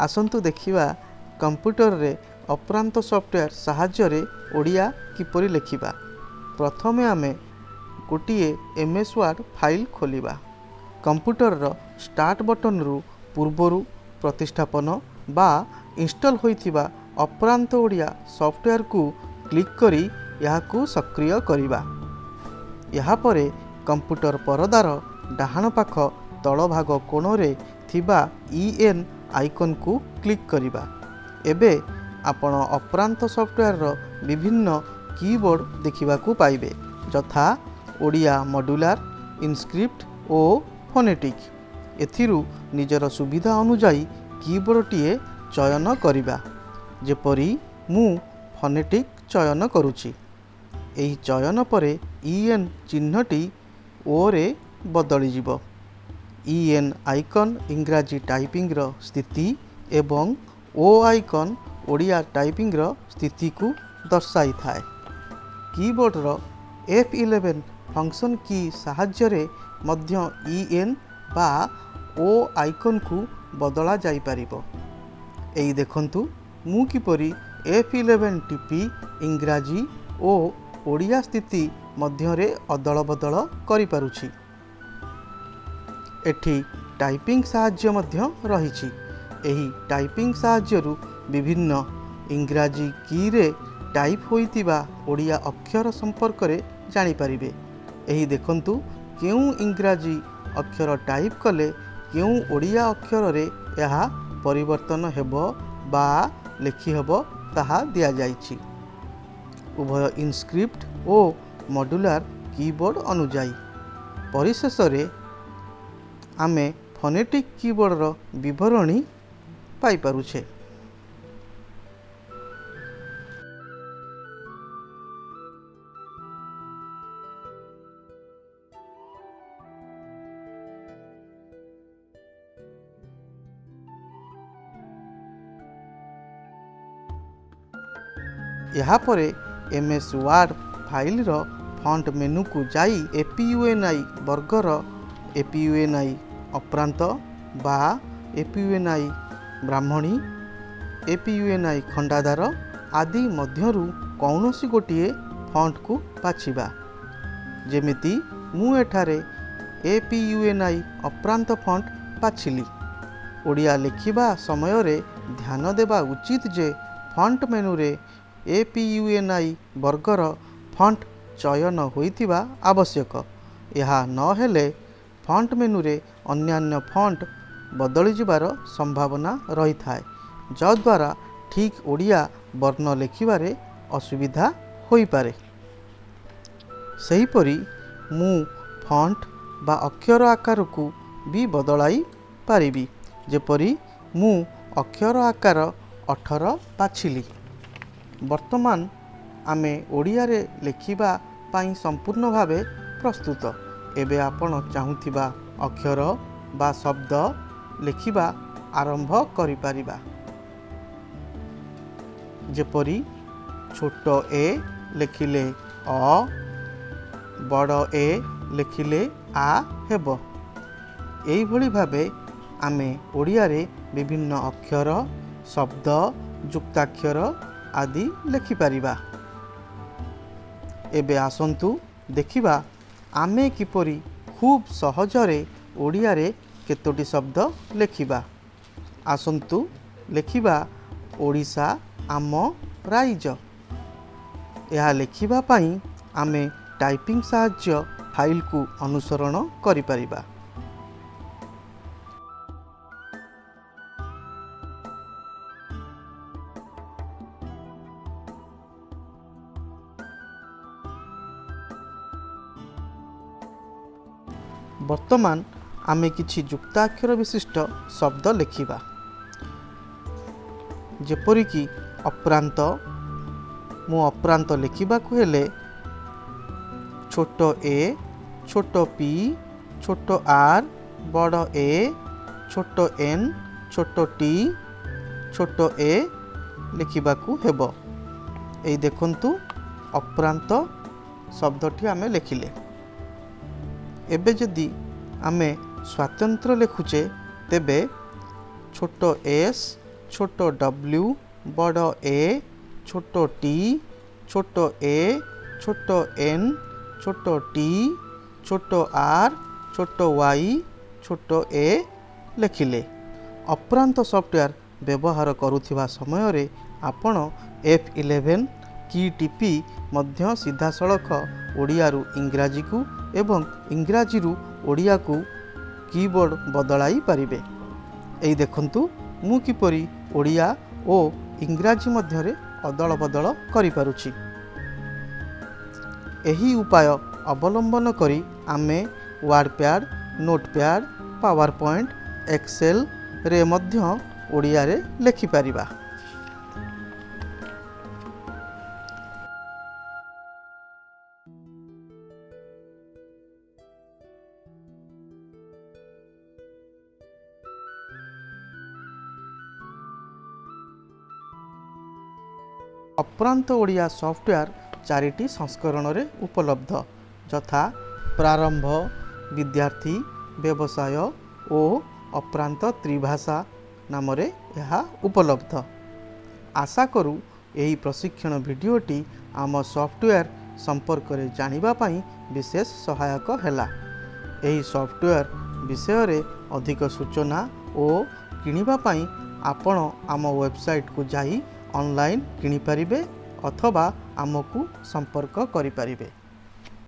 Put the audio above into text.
ଆସନ୍ତୁ ଦେଖିବା କମ୍ପ୍ୟୁଟରରେ ଅପ୍ରାନ୍ତ ସଫ୍ଟୱେର୍ ସାହାଯ୍ୟରେ ଓଡ଼ିଆ କିପରି ଲେଖିବା। ପ୍ରଥମେ ଆମେ ଗୋଟିଏ ଏମ୍ ଏସ୍ ୱାର୍ଡ଼ ଫାଇଲ୍ ଖୋଲିବା। କମ୍ପ୍ୟୁଟରର ଷ୍ଟାର୍ଟ ବଟନ୍ରୁ ପୂର୍ବରୁ ପ୍ରତିଷ୍ଠାପନ ବା ଇନଷ୍ଟଲ୍ ହୋଇଥିବା ଅପ୍ରାନ୍ତ ଓଡ଼ିଆ ସଫ୍ଟୱେର୍କୁ କ୍ଲିକ୍ କରି ଏହାକୁ ସକ୍ରିୟ କରିବା। ଏହାପରେ କମ୍ପ୍ୟୁଟର ପରଦାର ଡାହାଣ ପାଖ ତଳ ଭାଗ କୋଣରେ ଥିବା ଇ ଏନ୍ ଆଇକନ୍କୁ କ୍ଲିକ୍ କରିବା। ଏବେ ଆପଣ ଅପ୍ରାନ୍ତ ସଫ୍ଟୱେର୍ର ବିଭିନ୍ନ କିବୋର୍ଡ଼ ଦେଖିବାକୁ ପାଇବେ, ଯଥା ଓଡ଼ିଆ ମଡ୍ୟୁଲାର, ଇନସ୍କ୍ରିପ୍ଟ ଓ ଫୋନେଟିକ୍। ଏଥିରୁ ନିଜର ସୁବିଧା ଅନୁଯାୟୀ କିବୋର୍ଡ଼ଟିଏ ଚୟନ କରିବା। ଯେପରି ମୁଁ ଫୋନେଟିକ୍ ଚୟନ କରୁଛି। ଏହି ଚୟନ ପରେ ଇ ଏନ୍ ଚିହ୍ନଟି ଓରେ ବଦଳିଯିବ। ଇ ଏନ୍ ଆଇକନ୍ ଇଂରାଜୀ ଟାଇପିଂର ସ୍ଥିତି ଏବଂ ଓ ଆଇକନ୍ ଓଡ଼ିଆ ଟାଇପିଂର ସ୍ଥିତିକୁ ଦର୍ଶାଇଥାଏ। କିବୋର୍ଡ଼ର F11 function କି ସାହାଯ୍ୟରେ ମଧ୍ୟ ଇ ଏନ୍ ବା ଓ ଆଇକନ୍କୁ ବଦଳା ଯାଇପାରିବ। ଏଇ ଦେଖନ୍ତୁ, ମୁଁ କିପରି F11 ଟିପି ଇଂରାଜୀ ଓ ଓଡ଼ିଆ ସ୍ଥିତି ମଧ୍ୟରେ ଅଦଳ ବଦଳ କରିପାରୁଛି। ଏଠି ଟାଇପିଂ ସାହାଯ୍ୟ ମଧ୍ୟ ରହିଛି। ଏହି ଟାଇପିଂ ସାହାଯ୍ୟରୁ ବିଭିନ୍ନ ଇଂରାଜୀ କୀରେ ଟାଇପ୍ ହୋଇଥିବା ଓଡ଼ିଆ ଅକ୍ଷର ସମ୍ପର୍କରେ ଜାଣିପାରିବେ। ଏହି ଦେଖନ୍ତୁ, କେଉଁ ଇଂରାଜୀ ଅକ୍ଷର ଟାଇପ୍ କଲେ କେଉଁ ଓଡ଼ିଆ ଅକ୍ଷରରେ ଏହା ପରିବର୍ତ୍ତନ ହେବ ବା ଲେଖିହେବ, ତାହା ଦିଆଯାଇଛି ଉଭୟ ଇନସ୍କ୍ରିପ୍ଟ ଓ ମଡ୍ୟୁଲାର କିବୋର୍ଡ଼ ଅନୁଯାୟୀ। ପରିଶେଷରେ ଆମେ ଫୋନେଟିକ୍ କିବୋର୍ଡ଼ର ବିବରଣୀ ପାଇପାରୁଛେ। ଏହାପରେ ଏମ୍ ଏସ୍ ୱାର୍ଡ଼ ଫାଇଲ୍ର ଫଣ୍ଟ ମେନୁକୁ ଯାଇ ଏ P U N I burger A P U N I ଅପ୍ରାନ୍ତ ବା ଏ P U N I Brahmani, A P U N I Khandadhar ଆଦି ମଧ୍ୟରୁ କୌଣସି ଗୋଟିଏ ଫଣ୍ଟକୁ ବାଛିବା। ଯେମିତି ମୁଁ ଏଠାରେ A P U N I ଅପ୍ରାନ୍ତ ଫଣ୍ଟ ବାଛିଲି। ଓଡ଼ିଆ ଲେଖିବା ସମୟରେ ଧ୍ୟାନ ଦେବା ଉଚିତ ଯେ ଫଣ୍ଟ ମେନୁରେ A P U N I ବର୍ଗର ଫଣ୍ଟ ଚୟନ ହୋଇଥିବା ଆବଶ୍ୟକ। ଏହା ନହେଲେ ଫଣ୍ଟ ମେନୁରେ ଅନ୍ୟାନ୍ୟ ଫଣ୍ଟ ବଦଳିଯିବାର ସମ୍ଭାବନା ରହିଥାଏ, ଯଦ୍ୱାରା ଠିକ୍ ଓଡ଼ିଆ ବର୍ଣ୍ଣ ଲେଖିବାରେ ଅସୁବିଧା ହୋଇପାରେ। ସେହିପରି ମୁଁ ଫଣ୍ଟ ବା ଅକ୍ଷର ଆକାରକୁ ବି ବଦଳାଇ ପାରିବି। ଯେପରି ମୁଁ ଅକ୍ଷର ଆକାର 18 ବାଛିଲି। ବର୍ତ୍ତମାନ ଆମେ ଓଡ଼ିଆରେ ଲେଖିବା ପାଇଁ ସମ୍ପୂର୍ଣ୍ଣ ଭାବେ ପ୍ରସ୍ତୁତ। ଏବେ ଆପଣ ଚାହୁଁଥିବା ଅକ୍ଷର ବା ଶବ୍ଦ ଲେଖିବା ଆରମ୍ଭ କରିପାରିବା। ଯେପରି ଛୋଟ ଏ ଲେଖିଲେ ଅ, ବଡ଼ ଏ ଲେଖିଲେ ଆ ହେବ। ଏଇଭଳି ଭାବେ ଆମେ ଓଡ଼ିଆରେ ବିଭିନ୍ନ ଅକ୍ଷର, ଶବ୍ଦ, ଯୁକ୍ତାକ୍ଷର ଆଦି ଲେଖିପାରିବା। ଏବେ ଆସନ୍ତୁ ଦେଖିବା ଆମେ କିପରି ଖୁବ୍ ସହଜରେ ଓଡ଼ିଆରେ କେତୋଟି ଶବ୍ଦ ଲେଖିବା। ଆସନ୍ତୁ ଲେଖିବା, ଓଡ଼ିଶା ଆମ ରାଇଜ। ଏହା ଲେଖିବା ପାଇଁ ଆମେ ଟାଇପିଂ ସାହାଯ୍ୟ ଫାଇଲ୍କୁ ଅନୁସରଣ କରିପାରିବା। ବର୍ତ୍ତମାନ ଆମେ କିଛି ଯୁକ୍ତାକ୍ଷର ବିଶିଷ୍ଟ ଶବ୍ଦ ଲେଖିବା, ଯେପରିକି ଅପ୍ରାନ୍ତ। ମୁଁ ଅପ୍ରାନ୍ତ ଲେଖିବାକୁ ହେଲେ ଛୋଟ ଏ, ଛୋଟ ପି, ଛୋଟ ଆର୍, ବଡ଼ ଏ, ଛୋଟ ଏନ୍, ଛୋଟ ଟି, ଛୋଟ ଏ ଲେଖିବାକୁ ହେବ। ଏଇ ଦେଖନ୍ତୁ, ଅପ୍ରାନ୍ତ ଶବ୍ଦଟି ଆମେ ଲେଖିଲେ। ଏବେ ଯଦି ଆମେ ସ୍ୱାତନ୍ତ୍ର ଲେଖୁଛେ, ତେବେ ଛୋଟ ଏସ୍, ଛୋଟ ଡବ୍ଲ୍ୟୁ, ବଡ଼ ଏ, ଛୋଟ ଟି, ଛୋଟ ଏ, ଛୋଟ ଏନ୍, ଛୋଟ ଟି, ଛୋଟ ଆର୍, ଛୋଟ ୱାଇ, ଛୋଟ ଏ ଲେଖିଲେ। ଅପ୍ରାନ୍ତ ସଫ୍ଟୱେର୍ ବ୍ୟବହାର କରୁଥିବା ସମୟରେ ଆପଣ F11 କି ଟିପି ମଧ୍ୟ ସିଧାସଳଖ ଓଡ଼ିଆରୁ ଇଂରାଜୀକୁ ଏବଂ ଇଂରାଜୀରୁ ଓଡ଼ିଆକୁ କିବୋର୍ଡ଼ ବଦଳାଇ ପାରିବେ। ଏଇ ଦେଖନ୍ତୁ, ମୁଁ କିପରି ଓଡ଼ିଆ ଓ ଇଂରାଜୀ ମଧ୍ୟରେ ଅଦଳ ବଦଳ କରିପାରୁଛି। ଏହି ଉପାୟ ଅବଲମ୍ବନ କରି ଆମେ ୱାର୍ଡ଼ପ୍ୟାଡ଼୍, ନୋଟପ୍ୟାଡ଼୍, ପାୱାର ପଏଣ୍ଟ, ଏକ୍ସେଲରେ ମଧ୍ୟ ଓଡ଼ିଆରେ ଲେଖିପାରିବା। ଅପ୍ରାନ୍ତ ଓଡ଼ିଆ ସଫ୍ଟୱେର୍ ଚାରିଟି ସଂସ୍କରଣରେ ଉପଲବ୍ଧ, ଯଥା ପ୍ରାରମ୍ଭ, ବିଦ୍ୟାର୍ଥୀ, ବ୍ୟବସାୟ ଓ ଅପ୍ରାନ୍ତ ତ୍ରିଭାଷା ନାମରେ ଏହା ଉପଲବ୍ଧ। ଆଶା କରୁ ଏହି ପ୍ରଶିକ୍ଷଣ ଭିଡ଼ିଓଟି ଆମ ସଫ୍ଟୱେର୍ ସମ୍ପର୍କରେ ଜାଣିବା ପାଇଁ ବିଶେଷ ସହାୟକ ହେଲା। ଏହି ସଫ୍ଟୱେର୍ ବିଷୟରେ ଅଧିକ ସୂଚନା ଓ କିଣିବା ପାଇଁ ଆପଣ ଆମ ୱେବସାଇଟ୍କୁ ଯାଇ ଅନଲାଇନ୍ କିଣିପାରିବେ ଅଥବା ଆମକୁ ସମ୍ପର୍କ କରିପାରିବେ।